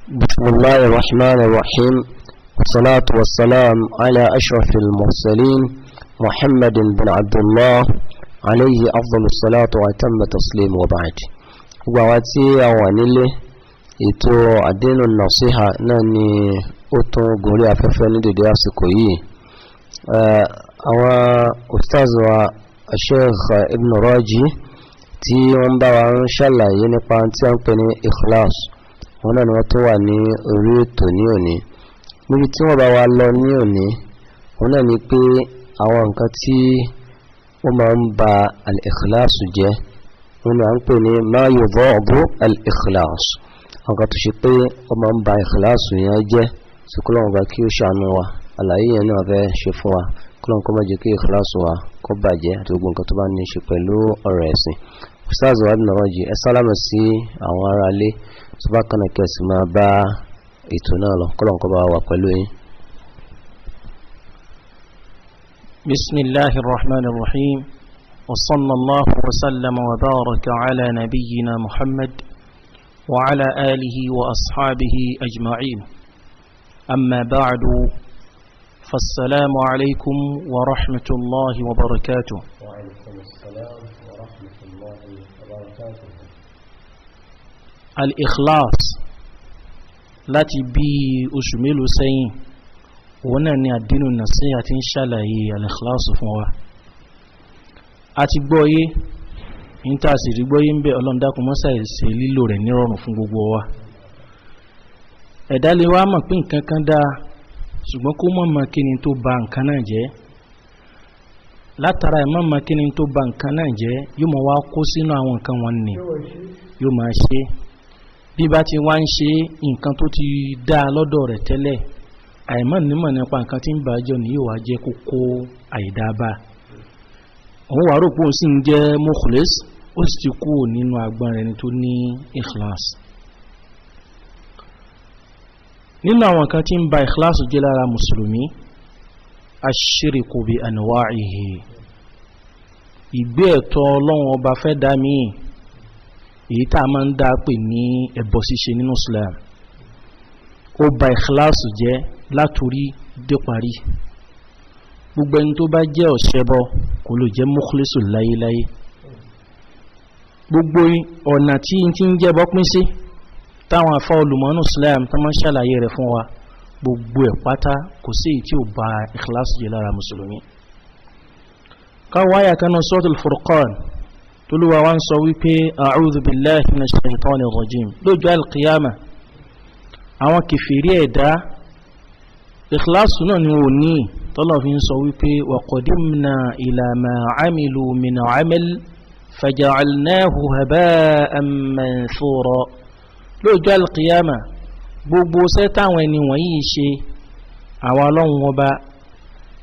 بسم الله الرحمن الرحيم، والصلاة والسلام على أشرف المرسلين محمد بن عبد الله عليه أفضل الصلاة وأتم التسليم، وبعد. Gbogbo àwa tí a wà nílé, ètò Àdínù Nàṣíhà náà ni ó tún gorí afẹ́fẹ́ ní dèdè àsìkò yìí. Àwọn ustaz wa, Sheikh Ibn Raji, tí wọ́n bá wa ń ṣàlàyé nípa tí a ń pè ní ikhlas, wọn náà ni wọ́n tó wà ní orí ètò ní òní. Níbi tí wọ́n bá wa lọ ní òní, wọn náà ni pé àwọn nǹkan tí ó máa ń ba al-ikhlas jẹ́, wọn ni à ń pè ní ma yudadu al-ikhlas, àwọn kan tó ṣe pé ó máa ń ba ikhlas yẹn jẹ́. Sùkúlọ̀ bá kí ó ṣàánú wa. Àlàyé yẹn náà fẹ́ ṣe fún wa, kúlọ̀ kó má jẹ́ kí ikhlas wa kó bàjẹ́ àti gbogbo nǹkan tó bá ní ṣe pẹ̀lú ọ̀rọ̀ ẹ̀sìn. Ustaz wa Ibn Raji, ẹ sálámà sí àwọn ará ilé tó bá kànnà, kẹsì máa bá ètò náà lọ. Kọ́lọ̀ kó bá wà pẹ̀lú yín. بسم الله الرحمن الرحيم، وصلى الله وسلم وبارك على نبينا محمد وعلى آله وأصحابه أجمعين، أما بعد، فالسلام عليكم ورحمة الله وبركاته. وعليكم السلام ورحمة الله وبركاته. Al-Ikhlas, láti bí oṣù mélòó sẹ́yìn, òun náà ni Àdínù Nàṣíhà ti ń ṣàlàyé al-Ikhlas fún wa. A ti gbọ́yé ní tá a sì rí gbọ́yé ń bẹ. Ọlọ́run dákun mọ́sà ṣe lílò rẹ̀ nírọ̀rùn fún gbogbo wa. Ẹ̀dá lè wá mọ̀ pé nǹkan kan dáa, ṣùgbọ́n kó mọ̀ mọ̀ kí ni tó ba nǹkan náà jẹ́. Látara ẹ̀ mọ̀ mọ̀ kí ni tó ba nǹkan náà jẹ́, yóò mọ̀ wá kó sínú àwọn nǹkan wọn ni yóò máa ṣe. Bí bá ti wá ń ṣe nǹkan tó ti dá lọ́dọ̀ rẹ̀ tẹ́lẹ̀, àìmọ̀ nímọ̀ nípa nǹkan tí ń bàjẹ́ ni yóò wá jẹ́ kókó àìdábà. Òun wà rò pé òun sì ń jẹ́ mukhlis, ó sì ti kú nínú agbọ́n rẹ̀ tó ní ikhlas. Nínú àwọn nǹkan tí ń ba ikhlas jẹ́ lára mùsùlùmí, ash-shirku bi anwa'ihi, ìgbé ẹ̀tọ́ Ọlọ́run Ọba fẹ́ dá míì, èyí tá a máa ń dá pè ní ẹbọ ṣíṣe nínú Islam, ó ba ìkíláàsù jẹ́ látorí dé parí. Gbogbo ẹni tó bá jẹ́ ọ̀ṣẹbọ kò lè jẹ́ mukhlisu láyéláyé. Gbogbo ọ̀nà tí n ti ń jẹ́bọ pín sí, táwọn afá olùmọ́nù Islam tó máa ń ṣàlàyé rẹ̀ fún wa, gbogbo ẹ̀ pátá, kò sí èyí tí ò ba ìkíláàsù jẹ́ lára mùsùlùmí. Káwọ́ àyà kan náà, Suratul Furqan, tolúwa wa ń sọ wípé a'udhu billahi minash shaitani rajim. Lójú alqiyama, àwọn kèfèrí ẹ̀dá, ìkìláàsù náà ni ò ní, tọ́lọ̀ fi ń sọ wípé wa qadimna ila ma amilu min amal faja'alnahu haba'an manthura. Lójú alqiyama, gbogbo sẹ́tàwọn ẹni wọ̀nyí ṣe, àwọn Ọlọ́run Ọba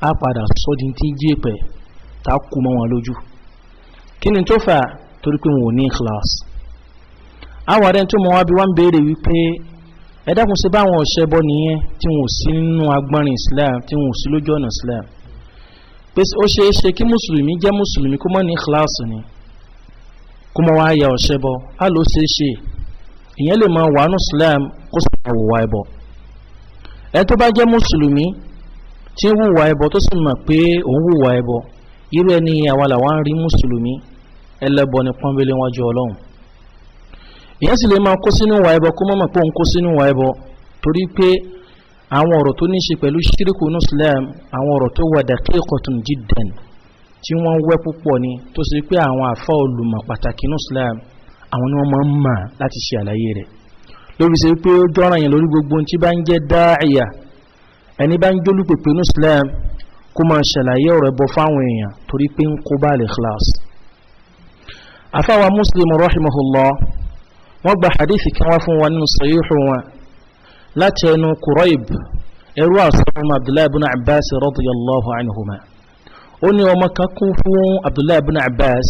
á padà sọ́dí tí jíèpẹ̀ tá kú mọ́ wọn lójú. Kí ni tó fà? Torí pé wọn ò ní ikhlas. Àwọn àdẹ́ni tó mọ̀ wá bí wọ́n ń béèrè wípé, ẹ dákun, sí báwọn ọ̀ṣẹ́ bọ́ nìyẹn tí wọn ò sí nínú agbọ́nrin Islam, tí wọn ò sí lójú ọ̀nà Islam, pé ó ṣeé ṣe kí mùsùlùmí jẹ́ mùsùlùmí kó mọ́ ní ikhlas ni, kó mọ́ wá ya ọ̀ṣẹ́ bọ́? Á ló ṣeé ṣe. Ìyẹn lè máa wà nù Islam, kó sì máa wùwà ẹbọ. Ẹ tó bá jẹ́ mùsùlùmí tí ń wùwà ẹbọ, tó sì mọ̀ pé òun wùwà ẹbọ, irú ẹni àwa làwọn ń rí mùsùlùmí ẹlẹ́bọ ní pọ́nbélé wájú Ọlọ́run. Ìyẹn sì lè máa kó sínú ìwà ẹbọ, kó mọ̀mọ̀ pé òun kó sínú ìwà ẹbọ, torí pé àwọn ọ̀rọ̀ tó ní ṣe pẹ̀lú ṣíríkù ní Islam, àwọn ọ̀rọ̀ tó wà daqiqatun jiddan, tí wọ́n wẹ́ púpọ̀ ni, tó sì pé àwọn àfa olùmọ̀ pàtàkì ní Islam, àwọn ni wọ́n máa ń mọ̀ láti ṣe àlàyé rẹ̀. Lórí ṣe pé ó dọ́ràn yẹn lórí gbogbo tí bá ń jẹ́ dáìyà, ẹni bá ń jólúpèpè ní Islam, kó máa ṣàlàyé ọ̀rọ̀ ẹbọ fáwọn èèyàn, torí pé ń kó bá al-ikhlas. Àfáwà Muslim rahimahullah, wọ́n gba hadithi kan wá fún wa nínú sahihu wọn láti ẹnu Kurayb, ẹrú àsọ̀rọ̀ Abdullahi ibn Abbas radiyallahu anhuma. Ó ní ọmọ kan kú fún Abdullahi ibn Abbas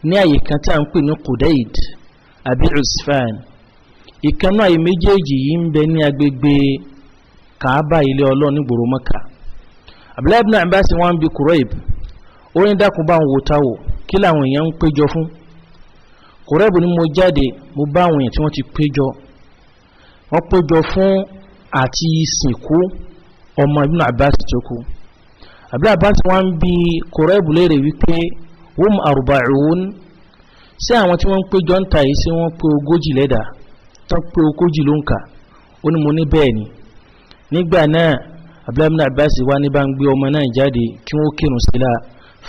ní àyè kan tí a ń pè ní Qudayd àbí Usfan. Ìkànnà àyè méjèèjì yìí ń bẹ ní agbègbè Kaaba, ilé Ọlọ́run nígboro Mẹ́kà. Abdullahi ibn Abbas wọn bi Kurayb, ó ní, dákun, bá ń wo táwò, kí làwọn èèyàn ń péjọ fún? Kurayb ní, mo jáde, mo bá àwọn èèyàn tí wọ́n ti péjọ. Wọ́n péjọ fún àti ìsìnkú ọmọ Ibn Abbas tó kú. Abdullahi Abbas wọ́n bi Kurayb léèrè wípé hum arba'un, sí àwọn tí wọ́n ń péjọ ń ta yìí, sí wọ́n pé 40 lẹ́dà tán, pé 40 ló ń kà? Ó ní mo ní bẹ́ẹ̀ ni. Nígbà náà Abdullahi ibn Abbas wá ní bá ń gbé ọmọ náà jáde kí wọ́n kírun sí la.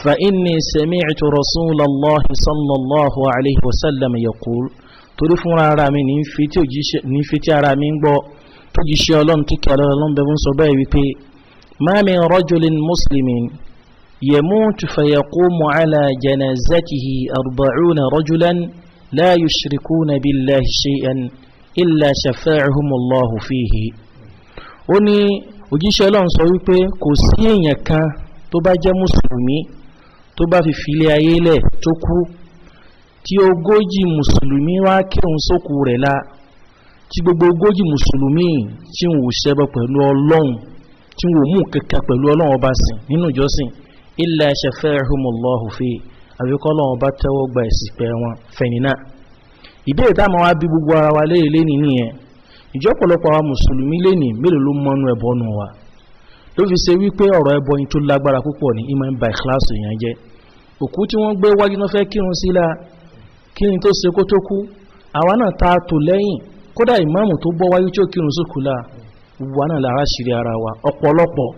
Fa inni sami'tu rasulallahi sallallahu alayhi wa sallam yaqul, torí fúnra ara mi ní fi tí ara mi ń gbọ́ tó jíṣẹ́ Ọlọ́run tí kí Ọlọ́run bẹ̀ fún sọ bẹ́ẹ̀ wípé ma min rajulin muslimin yamutu fayaqumu ala janazatihi 40 rajulan la yushrikuna billahi shay'an illa shafa'ahumullahu fihi. Ó ní òjíṣẹ́ Ọlọ́run sọ wípé kò sí èèyàn kan tó bá jẹ́ mùsùlùmí tó bá fi filé ayé lẹ̀ tó kú, tí 40 mùsùlùmí wá kírun sókú rẹ̀ la, tí gbogbo 40 mùsùlùmí tí ń wò ṣẹbọ pẹ̀lú Ọlọ́run, tí ń wò mú kankan pẹ̀lú Ọlọ́run ọba sìn nínú ìjọsìn, illa shafa'ahumullahu fihi, àfikọ́ Ọlọ́run ọba tẹ́wọ́ gba ìsìpẹ̀ wọn fẹ̀yìn náà. Ìbéèrè táwọn wá bí gbogbo ara wa léèrè lé nìyẹn, ìjọ ọ̀pọ̀lọpọ̀ àwọn mùsùlùmí lé ní mélòó ló mọ́nú ẹbọ nù wa, ló fi ṣe wípé ọ̀rọ̀ ẹbọ yìí tó lágbára púpọ̀ ní ìmọ̀ ń ba ìkíláàsì yẹn jẹ́. Òkú tí wọ́n gbé wájú náà fẹ́ kírun sí la, kí ni tó ṣe kó tó kú? Àwa náà ta tò lẹ́yìn, kódà ìmáàmù tó bọ́ wájú tí ó kírun sókù la, wa náà lára ṣìírí ara wa. Ọ̀pọ̀lọpọ̀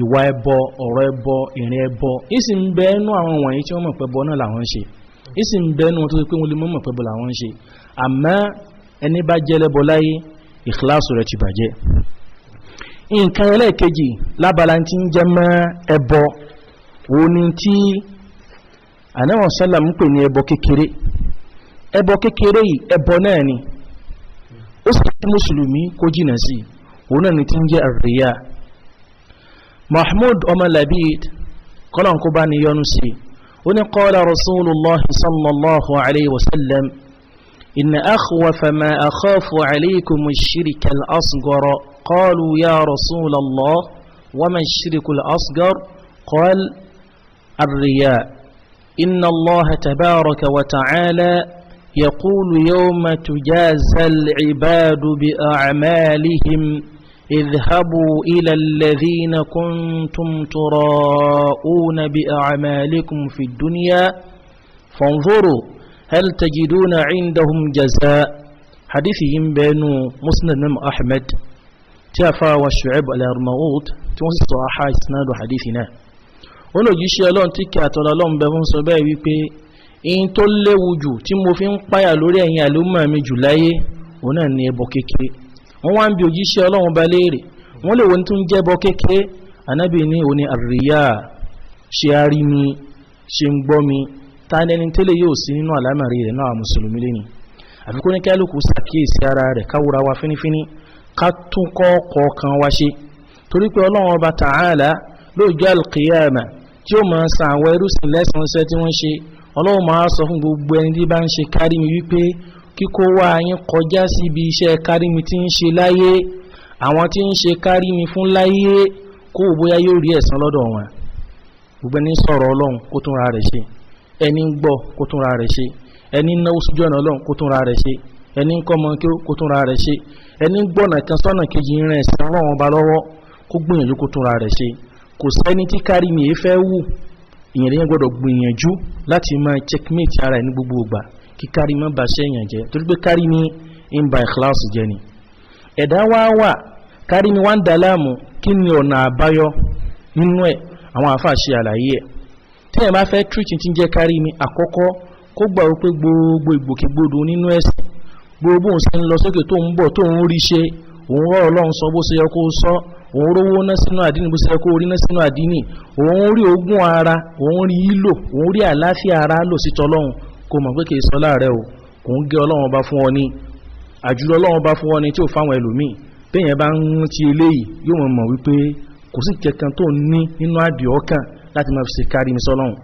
ìwà ẹbọ, ọ̀rọ̀ ẹbọ, ìrìn ẹbọ, ìsì ń bẹ ẹnu àwọn wọ̀nyí tí wọ́n mọ̀ pé ẹbọ náà làwọn ń ṣe, ìsì ń bẹ ẹnu wọn tó ṣe pé wọ́n lè mọ̀ pé ẹbọ làwọn ń ṣe. Àmọ́ ẹni bá jẹ́ lẹ́bọ láyé, ìkíláàsì rẹ̀ ti bàjẹ́. Nǹkan ẹlẹ́ẹ̀kejì lábala tí ń jẹ́ mọ́ ẹbọ, òun ni tí Ànábì sallam ń pè ní ẹbọ kékeré. Ẹbọ kékeré yìí ẹbọ náà ni, ó sì ti mùsùlùmí kó jìnà sí, òun náà ni tí ń jẹ́ àríyá. Mahmud ọmọ Labid kọ́lọ̀ kó bá ní yọnu sí, ó ní qala Rasulullah sallallahu alayhi wa sallam inna akhwafa ma akhafu alaykum ash-shirka al-asghar. Qalu ya Rasulallah wa ma ash-shirku al-asghar? Qala ar-riya. Inna Allah tabaraka wa ta'ala يقول يوم تجازى العباد بأعمالهم اذهبوا إلى الذين كنتم تراءون بأعمالكم في الدنيا فانظروا هل تجدون عندهم جزاء. حديثهم بين مسند الإمام أحمد تافا وشعب الأرناؤوط توصل إسناد حديثنا. Olójíṣẹ́ Ọlọ́run tí kí àtọ́lọ́ Ọlọ́run bẹ fún sọ bẹ́ẹ̀ wípé in tó léwu jù tí mo fi ń páyà lórí ẹ̀yin àlùmọ̀ mi jù láyé, òun náà ni ẹbọ kékeré. Wọ́n wá ń bi òjíṣẹ́ Ọlọ́run bá léèrè, wọ́n lè wo ní tó ń jẹ́ ẹbọ kékeré? Ànábì ní òun ni àríyá, ṣe á rí mi, ṣe ń gbọ́ mi, ta ni ẹni tẹ́lẹ̀ yóò sí nínú àlámàrí rẹ̀ náà mùsùlùmí lẹ́ni. Àfikún ní kálukú ṣàkíyèsí ara rẹ̀, káwúra wa fínífíní, ká tún kọ́ kọ̀ọ̀kan wa ṣe, torí pé Ọlọ́run ọba Ta'ala lóòjọ́ alqiyama tí ó máa san àwọn ẹrúsìn lẹ́san iṣẹ́ tí wọ́n ṣe, Ọlọ́run máa sọ fún gbogbo ẹni tí bá ń ṣe kárí mi wípé kíkó wá yín kọjá síbi iṣẹ́ kárí mi tí ń ṣe láyé, àwọn tí ń ṣe kárí mi fún láyé, kó o bóyá yóò rí ẹ̀san lọ́dọ̀ wọn. Gbogbo ẹni sọ̀rọ̀ Ọlọ́run kó tún ra rẹ̀ ṣe, ẹni ń gbọ́ kó tún ra rẹ̀ ṣe, ẹni ń náwó sójú ọ̀nà Ọlọ́run kó tún ra rẹ̀ ṣe, ẹni ń kọ́mọ kí kó tún ra rẹ̀ ṣe, ẹni ń gbọ́nà kan sọ́nà kejì ń rìn ẹ̀sìn Ọlọ́run ọba lọ́wọ́ kó gbìyànjú kó tún ra rẹ̀ ṣe. Kò sẹ́ni tí kárí mi fẹ́ wù, ìyẹn lèyàn gbọ́dọ̀ gbìyànjú láti máa checkmate ara ẹ̀ ní gbogbo ìgbà kí kárí má ba ṣe èèyàn jẹ́, torí pé kárí mi ń ba ìkíláàsì jẹ́ ni. Ẹ̀dá wá wà kárí mi wá ń dà láàmú, kí ni ọ̀nà àbáyọ nínú ẹ̀? Àwọn àáfàá ṣe àlàyé ẹ̀. Tí ẹ̀ bá fẹ́ treat tí ń jẹ́ kárí mi, àkọ́kọ́ kó gbà wípé gbogbo ìgbòkègbodò nínú ẹ̀sìn, gbogbo òun ṣe ń lọ sókè tó ń bọ̀ tó ń rí ṣe, òun rọ́ Ọlọ́run sọ bó ṣe yẹ kó sọ, òun rówó ná sínú àdínì bó ṣe yẹ kó rí ná sínú àdínì, òun rí ogún ara, òun rí ìlò, òun rí àlàáfíà ara lò sí tọlọ́run, kó mọ̀ pé kìí sọ láàrẹ o, kò ń gé Ọlọ́run ọba fún ọ ní àjùlọ Ọlọ́run ọba fún ọ ní tí ò fáwọn ẹlòmíì. Béèyàn bá ń ti eléyìí yóò mọ̀ wípé kò sí kankan tó ní nínú àdì ọkàn láti máa fi ṣe kárí mi sọ́lọ́run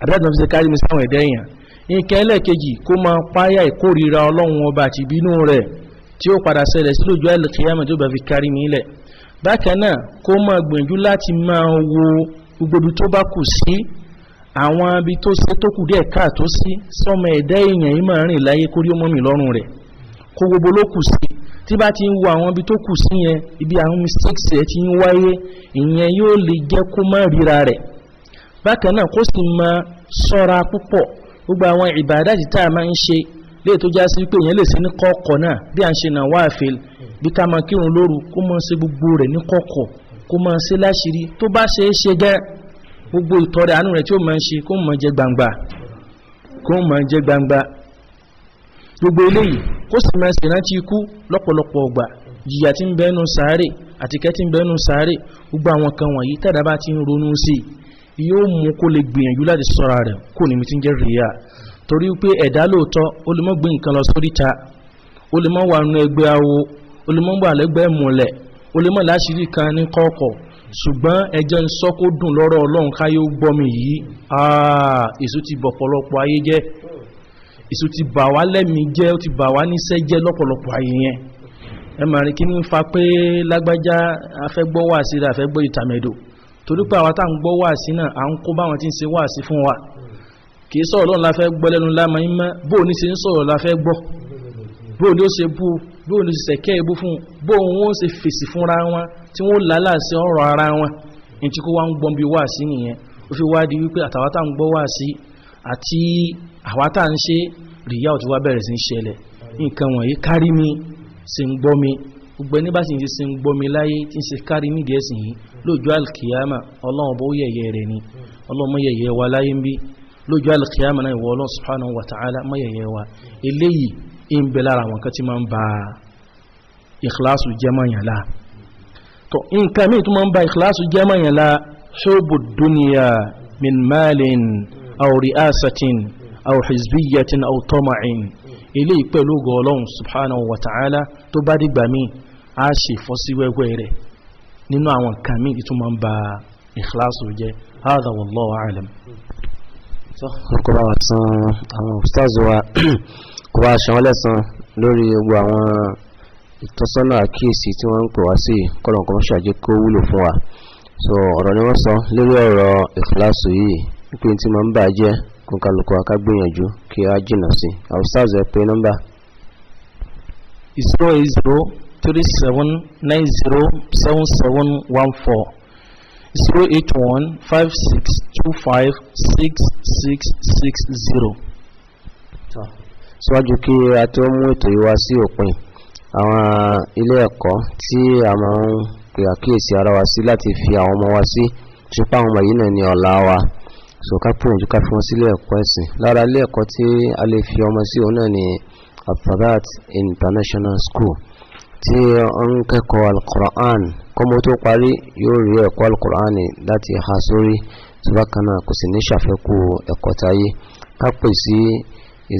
àbí láti máa fi ṣe kárí mi sáwọn ẹ̀dá èèyàn. Nǹkan ẹlẹ́ẹ̀kejì, kó máa páyà ìkórìíra Ọlọ́run ọba àti ìbínú rẹ̀ tí ó padà ṣẹlẹ̀ sí lójú àlùkìyámà tí ó bá fi kárí mi lẹ̀. Bákan náà kó máa gbìyànjú láti máa wo gbogbo ibi tó bá kù sí, àwọn ibi tó ṣe tó kù díẹ̀ káàtó sí sọmọ ẹ̀dá èèyàn yìí máa rìn láyé kórí ó mọ́ mi lọ́rùn rẹ̀, Kó gbogbo ló kù sí. Tí bá ti ń wo àwọn ibi tó kù sí yẹn, ibi àwọn mistakes ẹ̀ ti ń wáyé, ìyẹn yóò lè jẹ́ kó má ríra rẹ̀. Bákan náà, kó sì máa ṣọ́ra púpọ̀. Gbogbo àwọn ìbàdàtì tá a máa ń ṣe léè tó já sí pé èèyàn lè ṣe ní kọ̀ọ̀kọ̀ náà, bí à ń ṣe nawafil, bí ká máa kírun lóru, kó máa ṣe gbogbo rẹ̀ ní kọ̀ọ̀kọ̀, kó máa ṣe láṣìírí. Tó bá ṣe é ṣe gẹ́, gbogbo ìtọrẹ àánú rẹ̀ tí ó máa ń ṣe, kó máa jẹ gbangba, kó máa jẹ gbangba. Gbogbo eléyìí, kó sì máa ṣèrántí ikú lọ́pọ̀lọpọ̀ ọgbà, jìyà tí ń bẹ́nu sáré àti kẹ́ tí ń bẹ́nu sáré. Gbogbo àwọn kan wọ̀nyí, tẹ́lẹ̀ bá ti ń ronú sí i, yóò mú kó lè gbìyànjú láti sọ́ra rẹ̀ kó ní mi ti ń jẹ́ rìíyà. Torí pé ẹ̀dá lóòótọ́, ó lè mọ́ gbé nǹkan lọ sórí ta, ó lè mọ́ wà nínú ẹgbẹ́ awo, ó lè mọ́ wà lẹ́gbẹ́ mọ̀lẹ̀, ó lè mọ́ láṣìírí kan ní kọ̀ọ̀kọ̀, ṣùgbọ́n ẹjẹ́ ń sọ kó dùn lọ́rọ̀ Ọlọ́run káyé ó gbọ́ mi yìí. Èso ti bọ̀ pọ̀lọpọ̀ ayé jẹ́, èso ti bà wá lẹ́mìí jẹ́, ó ti bà wá níṣẹ́ jẹ́ lọ́pọ̀lọpọ̀ ayé yẹn. Ẹ mà rí kí ní fa pé lágbájá afẹ́gbọ́ wà sí rẹ̀, afẹ́gbọ́ ìtàmẹ̀dò, torí pé àwọn tá à ń gbọ́ wà sí náà, à ń kó báwọn tí ń ṣe wà sí fún wa. Kì í sọ̀rọ̀ lọ́nà la fẹ́ gbọ́ lẹ́nu lámà ń mọ́, bóò ní ṣe ń sọ̀rọ̀ la fẹ́ gbọ́, bóò ní ó ṣe bú, bóò ní ó ṣe ṣẹ̀kẹ́ ebú fún, bóò wọn ó ṣe fèsì fúnra wọn tí wọ́n lálàsí ọ̀rọ̀ ara wọn. Ní tí kó wá ń gbọ́n bí wà sí nìyẹn. Ó fi wá di wípé àtàwọn tá à ń gbọ́ wà sí àti àwa tá à ń ṣe rìyá ò ti wá bẹ̀rẹ̀ sí ń ṣẹlẹ̀. Nǹkan wọ̀nyí, kárí mi ṣe ń gbọ́ mi, gbogbo ẹni bá sì ń ṣe ń gbọ́ mi láyé tí ń ṣe kárí mi díẹ̀ sí yìí, lójú alkiyama Ọlọ́run bó yẹ̀yẹ́ rẹ̀ ni. Ọlọ́run mọ́ yẹ̀yẹ́ wa láyé ń bí, lójú alkiyama náà ìwọ Ọlọ́run subhanahu wa ta'ala mọ́ yẹ̀yẹ́ wa. Eléyìí ń bẹ lára àwọn kan tí máa ń ba ìkìláàsù jẹ́ mọ́yàn lá. Tó nǹkan míì tó máa ń ba ìkìláàsù jẹ́ mọ́yàn lá, hubu dunya min malin aw ri'asatin aw hizbiyatin aw tama'in. Eléyìí pẹ̀lú ògo Ọlọ́run subhanahu wa ta'ala, tó bá dìgbà míì á ṣe ìfọ́síwẹ́wẹ́ rẹ̀ nínú àwọn nǹkan míì tó máa ń ba ìkìláàsù jẹ́. Hadha wallahu a'lam. Kó bá wa san àwọn ustaz wa, kó bá san wọ́n lẹ́san lórí gbogbo àwọn ìtọ́sọ́nà àkíyèsí tí wọ́n ń pè wá sí. Kọ́lọ̀ kọ́ ṣàjẹ́ kó wúlò fún wa. So ọ̀rọ̀ ni wọ́n sọ lórí ọ̀rọ̀ ìkìláàsù yìí, wípé tí máa ń bàjẹ́, kó kálukú wa ká gbìyànjú kí á jìnà sí. Àwọn ustaz, ẹ pé nọ́mbà. 08037907714, 08156256660. Síwájú kí a tó mú ètò yìí wá sí òpin, àwọn ilé ẹ̀kọ́ tí a máa ń pè àkíyèsí ara wa sí láti fi àwọn ọmọ wa sí, tí pa àwọn ọmọ yìí náà ní ọ̀la wa, so ká gbìyànjú ká fi wọn sílé ẹ̀kọ́ ẹ̀sìn. Lára ilé ẹ̀kọ́ tí a lè fi ọmọ sí, òun náà ní Al-Thabat International School, tí wọ́n ń kẹ́kọ̀ọ́ Al-Qur'an. Kọ́mọ tó parí, yóò rí ẹ̀kọ́ Al-Qur'an láti ha sórí. Tó bá kan náà, kò sì ní ṣàfẹ́kù ẹ̀kọ́ táyé. Ká pè sí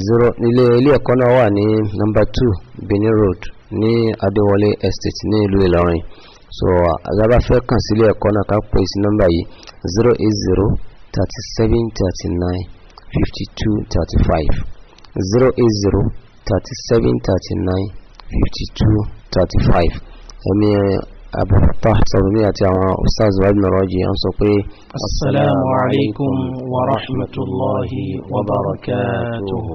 zero. Ilé ẹ̀kọ́ náà wà ní number 2 Benin Road ní Adéwọlé Estate ní ìlú Ìlọrin. So àgbà fẹ́ kàn sí ilé ẹ̀kọ́ náà, ká pè sí nọ́mbà yìí: 08037395235, 08037395235. Ẹ̀mí Abu Fattah Sọ̀rọ̀mí àti àwọn ustaz wa Ibn Raji wọ́n sọ pé: Assalamu alaikum wa rahmatullahi wa barakatuhu.